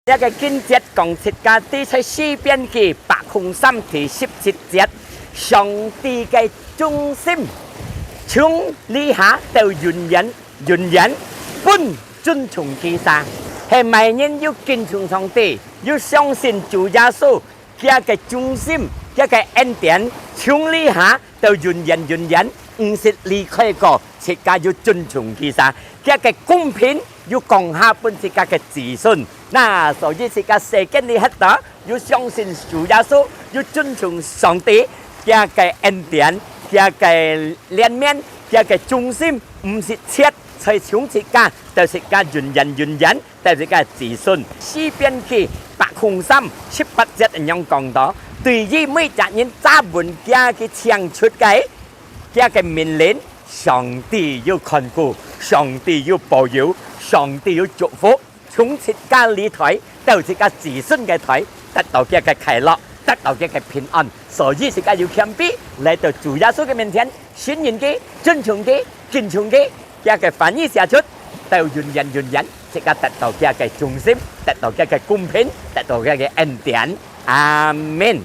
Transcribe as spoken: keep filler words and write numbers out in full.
這个經節講自家知在詩篇記百空三第十七節，上帝个忠心，從這下到永遠，永遠，分尊崇佢儕。係麼人有敬重上帝，有相信主耶穌，佢个忠心，佢个恩典，從這下到永遠，永遠，毋識離開過，自家有尊崇佢儕，佢个公平，有降下分自家个子孫。那所以自家世間裡歇到，有相信主耶穌，有尊崇上帝，佢个恩典，佢个憐憫，佢个忠心，毋識切，在從自家到自家永遠，永遠，到自家子孫。詩篇記百空三十八節恁樣講到：對於每隻人揸穩佢个請出个，佢个命令，上帝有看顧，上帝有保佑，上帝有祝福。從自家這代到自家子孫个代，得到佢个快樂，得到佢个平安。所以自家有謙卑來到主耶穌个面前，信任佢，尊崇佢，敬重佢，佢个話語寫出，到永遠，永遠，自家得到佢个忠心，得到佢个公平，得到佢个恩典。阿門。